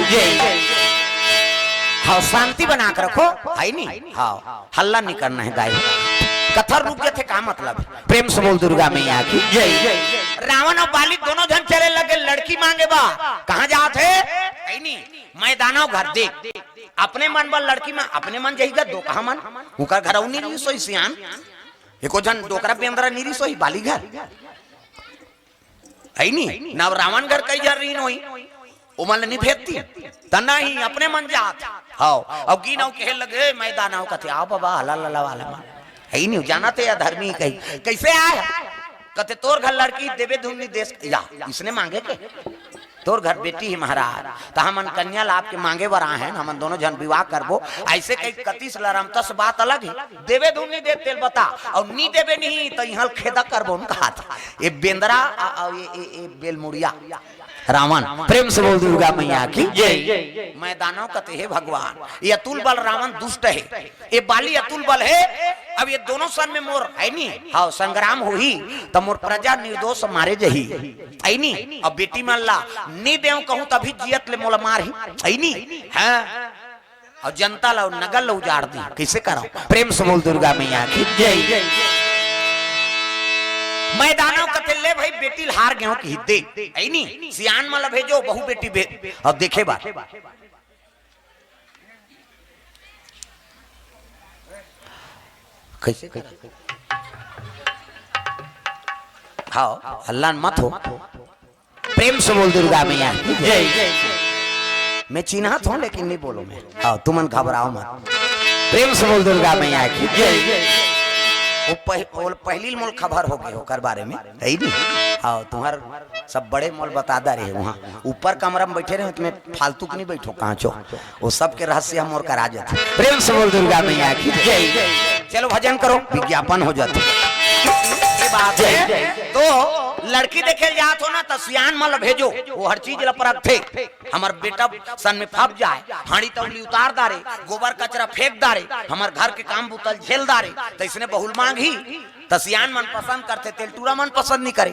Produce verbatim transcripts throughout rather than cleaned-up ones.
जय। हाँ, शांति बना के रखो, है नी? हाँ, हल्ला नहीं करना है दाई। कथा रुक जाथे, का मतलब है? प्रेम से बोल दुर्गा मैया की जय। रावण और बाली दोनों झन चले लगे लड़की मांगे बर। कहाँ जात हे? है नी? मैदानव घर देख। अपने मन बर लड़की मांग, अपने मन जही गा, दोकहा मन। उकर घर अउ नी रहिस होही सियान। एको झन डोकरा बेंदरा नी रहिस होही बाली घर। है नी? ना रावण घर कई झन रहिन होही। ओमन ल नी भेजतिन। त नहीं, अपने मन जात। हव, अउ गिन अउ कहे लगे, "ए, मैदानव," कथे, "आओ बाबा, हला लला वाला मन।" है नी, जानत हे अधर्मी कही। "कइसे आय?" कथे, "तोर घर लड़की देबे धुन नी देस।" या, इसने मांगे के? "तोर घर बेटी हे महाराज, त हमन कन्या लाभ के मांगे बर आए हन, हमन दोनों झन विवाह करबो।" अइसे कही कतिस लरमतस, बात अलग हे। देबे धुन नी दे तेल बता, अउ नी देबे नहीं त इहाँ ल खेदा करबो न कहा था। ये बेंदरा, आ, आ, ये, ये, ये बेलमुड़िया। रावण, प्रेम से बोल दुर्गा मैया की जय। मैदानव कथे, "हे भगवान, ये अतुल बल रावण दुष्ट हे, ये बाली अतुल बल हे। अब ये दोनों सन में मोर है नी, हाँ, संग्राम होही, त मोर प्रजा निर्दोष मारे जही, है नी? अब बेटी मन ला नी देव कहूँ, तभी जियत ले मोला मारही, है नी?" हाँ। अउ जनता ला, नगर ला उजाड़ दी, कइसे करव? प्रेम से बोल दुर्गा मैया की जय। मैदानव कथे, "ले भाई, बेटी ल हार गेंव कही दे, है नी? सियान मन ला भेजो, बहू बेटी भे-, अब देखे बर।" कइसे करव? हाँ, हल्ला मत हो। प्रेम से बोल दुर्गा मैया की जय। मैं चिन्हत हूँ, लेकिन नहीं बोलो मैं। आओ, तुमन घबराओ मत। प्रेम से बोल दुर्गा मैया की जय। वो पह-, वो पहली मोल खबर हो गए ओकर बारे में, है नी? आओ, तुम्हार सब बड़े मोल बता दा रहे वहाँ। ऊपर कमरा में बैठे रहे, तुम्हें फालतू के नहीं बैठो, कांचो। वो सब के रहस्य हम और करा जाते। प्रेम से बोल दुर्गा मैया की जय। चलो भजन करो, विज्ञापन हो जाते। ये बात है। तो लड़की देखे जात हो ना, त सियान मन ल भेजो, वो हर चीज ल परखथे। हमर बेटा सन में फप जाए, हांडी तौली उतार दारे, गोबर कचरा फेंक दारे, हमर घर के काम बुतल झेल दारे, त इसने बहुल मांगही। त सियान मन पसंद करथे, तेल टूरा मन पसंद नहीं करे।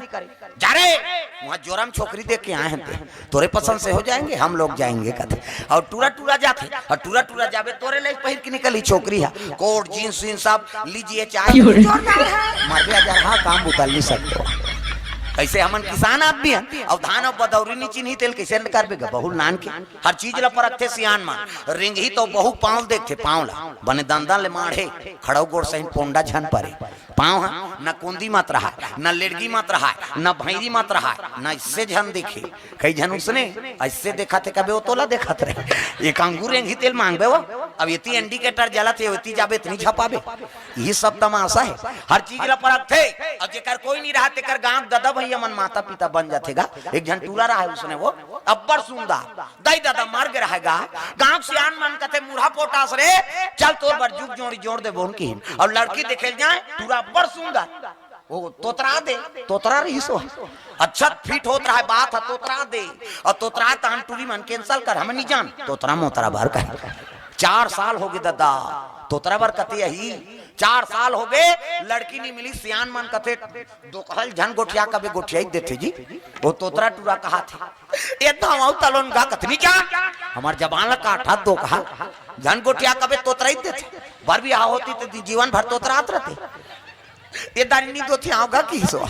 जा रे, वहाँ जोरम छोकरी देख के आए हैं ते, तोरे पसंद से हो जाएंगे, हम लोग जाएंगे कथे। और टूरा टूरा जाथे, और टूरा टूरा जाबे तोरे ले पहिर के निकली छोकरी है, कोट जींस वींस सब लीजिए चाहे। जोरदार है। मर गया जर, हाँ, काम बुतल नहीं सकते हो। कैसे हमन किसान आदमी हैं, अब धान और बदौरी नहीं चिन्ही तेल कैसे करबे गा? बहुल नान के हर चीज ला परखथे सियान मन। रिंगही तो बहु पाँव देखथे, पाँव ला बने दंदन ले माढ़े, खड़ौ गोड़ सहिन पोंडा झन परे। पाँव ह न कोंदी मत रहा, न लेड़गी मत रहा, न भैरी मत रहा, न इससे झन देखे। कई झन उसने ऐसे देखा थे, कबे वो तोला देखत रहे। एक अंगूर एंगी तेल मांगबे वो, अब इतनी इंडिकेटर जलत है, इतनी जाबे, इतनी झपाबे। ये सब तमाशा है, हर चीज ला परखथे। और जेकर कोई नहीं रहा, तेकर गांव ददा भैया मन माता पिता बन जाथे गा। एक झन टूरा रहा है, उसने वो अब्बड़ सुंदर, दाई ददा मर गे रहा है गा। गांव सियान मन कथे, "मुरहा पोटास रे, चल तोर बर जुग जोड़ी जोड़ दे बोन की।" और लड़की देखे जाए, टूरा अब्बड़ सुंदर, वो तोतरा दे, तोतरा रही सो। अच्छा फिट होत रहा है, बात है तोतरा दे। और तोतरा तहन टूरी मन कैंसिल कर, हम नहीं जान, तोतरा मोतरा भर कर। चार साल हो गए ददा, तोतरा बर कथे यही, चार साल हो गए, लड़की नहीं मिली। सियान मन कथे, "दोकहा ल झन गोठिया, कबे गोठिया ही देथे जी।" वो तोतरा टूरा कहा थे, "ए धावा तलोन गा कथनी जान, हमार जबान ला काटा दोकहा ल झन गोठिया, कबे तोतरा ही देथे।" बर भी आ होती तो जीवन भर तोतरात रहते। ए दारी नी दोथे, आव गा किसो।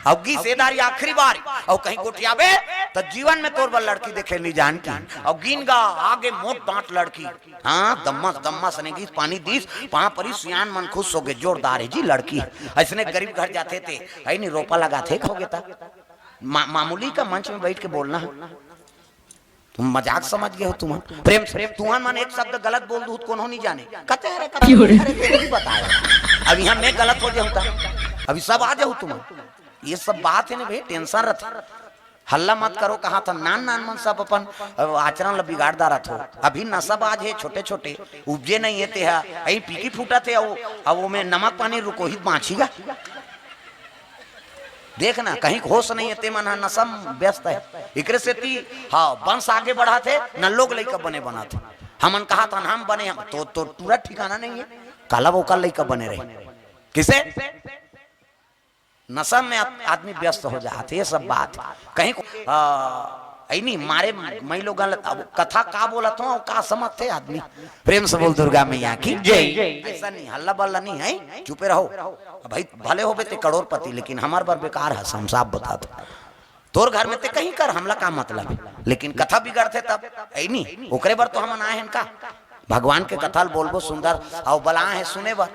अब गी से दारी आखिरी बार, और कहीं गोठियाबे, तो जीवन में तोर बर लड़की देखे नहीं जान की। और गिन गा, आगे मोट डांट लड़की। हाँ, दम्मस, दम्मस ने गीस, पानी दीस, पाँव परी, सियान मन खुश हो गए, जोरदार है जी लड़की। ऐसने गरीब घर जाथे ते, है नहीं, रोपा लगाथे, हो गया था। मा-, मामूली का मंच में बैठ के बोलना है। तुम मजाक समझ गए हो तुमन। प्रेम से, तुमन मन एक शब्द गलत बोल दूत, कोनो नहीं जाने। कहते हैं, "अरे, कहते हैं, अरे, तेरे नहीं बताया।" अब यहाँ मैं गलत हो जाऊँ था, अभी सब आ जाऊ तुमन। ये सब बात है ना भाई, टेंशन रहता। हल्ला मत करो, कहा था, नान नान मन सब अपन, अ, आचरण ला बिगाड़ डारत हो। अभी नशा बाज है, छोटे छोटे, उपजे नहीं है ते हा, अई पीकी फूटा थे, अब, अब वो में नमक पानी रुको ही बाँची गा। देख ना, कहीं होश नहीं है, ते मन ह नशा में व्यस्त है। एकरे सेती, हाँ, वंश आगे बढ़ाथे, न लोग लइका बने बनाथे। हमन कहा था, हम बने, हम तो, तो पूरा ठिकाना नहीं है, काला वो काला लइका बने रहे। किसे? नशा में आद-, आदमी व्यस्त हो जाथे, ये सब बात। कहीं को, आ, ऐ नहीं मारे, मैं लोग गलत, अब कथा का बोलत हो, का समझथे आदमी? प्रेम से बोल दुर्गा मैया की जय। ऐसा नहीं, हल्ला बल्ला नहीं है, चुपे रहो। अब भाई भले होबे ते करोड़पति, लेकिन हमार बर बेकार है, हम साफ बता दो। तोर घर में ते कहीं कर, हमला का मतलब है, लेकिन कथा बिगड़थे तब, ऐ नहीं, ओकरे बर तो हमन आए हैं का? भगवान के कथा ल बोलबो सुंदर, अउ बलाए हैं सुने बर,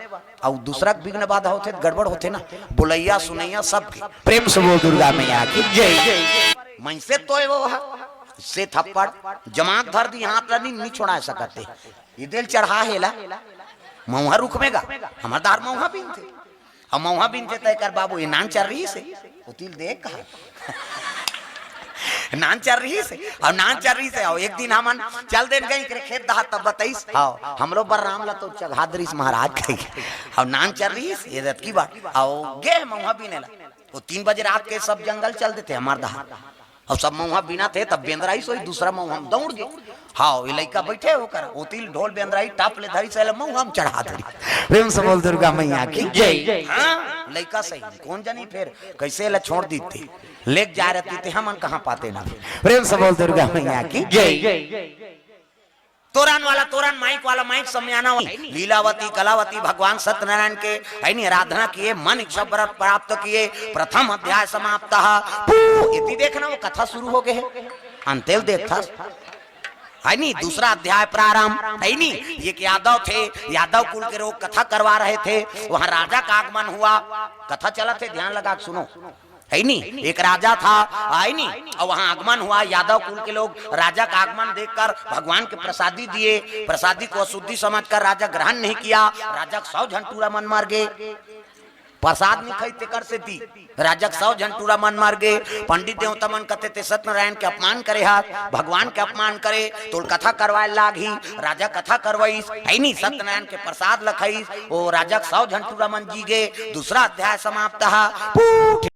अउ दूसरा के विघ्न बाधा होथे त गड़बड़ होथे ना। बोलैया सुनैया सबके प्रेम से बोल दुर्गा मैया की जय। मनसे तोय वो हा, से थप्पड़ जमात धर दी, हाथ ला नी, नी छोड़ा सकते। ये दिल चढ़ा हेला, मऊहा रुख में गा, हमर दार मऊहा बीनथे। अब मऊहा बीनथे तय कर बाबू, ये नान चर रही से, वो तिल देख कहा। नान चर रही से, और नान चर रही से, और एक दिन हमन चल देन गई करे खेत दहा, तब बताइस, हाँ, हम लोग बर राम ला तो चघा दरिस महाराज कही। और नान चर रही से, ये रत की बात, और गे मऊहा बीने ला। वो तीन बजे रात के सब जंगल चल देथे हमार दहा, और सब मऊहा बीनथे, तब बेंदराई सोई, दूसरा मऊहा में दौड़ गे। हाँ, ये लइका बैठे होकर, ओतिल ढोल बेंदराई टाप ले धरी से, मऊहा में चढ़ा धरी। प्रेम से बोल दुर्गा मैया की जय। हाँ, लइका सही, कौन जानी फिर कैसे ला छोड़ दीते, लेक जा रहती थे, हमन कहाँ पाते ना। प्रेम से बोल दुर्गा मैया की जय। तोरन वाला तोरन, माइक वाला माइक, समियाना वाला। लीलावती कलावती भगवान सत्यनारायण के, है नी, आराधना किए, मन इच्छा वर प्राप्त किए। प्रथम अध्याय समाप्त। पू, इति देखना, वो कथा शुरू हो गए है, अंतेल देख था, है नी, दूसरा अध्याय प्रारंभ, है नी। ये एक यादव थे, यादव कुल के लोग कथा करवा रहे थे, वहां राजा का आगमन हुआ, कथा चलत है, ध्यान लगा के सुनो। है नी, एक राजा था, है नी, और वहां आगमन हुआ, यादव कुल के लोग राजा का आगमन देखकर भगवान के प्रसादी दिए। प्रसादी को अशुद्धि समझकर राजा ग्रहण नहीं किया। राजा के सौ झन टूरा मन मर गए, प्रसाद नहीं खाई तेकर से दी। राजा के सौ झन टूरा मन मर गए। पंडित देवता मन कहते थे, "सत्यनारायण के अपमान करे हा, भगवान के अपमान करे, तोल कथा करवाए लाग ही।" राजा कथा करवाईस, है नी, सत्यनारायण के प्रसाद लखाईस, वो राजा के सौ झन टूरा मन जी गए। दूसरा अध्याय समाप्त हा। पूठ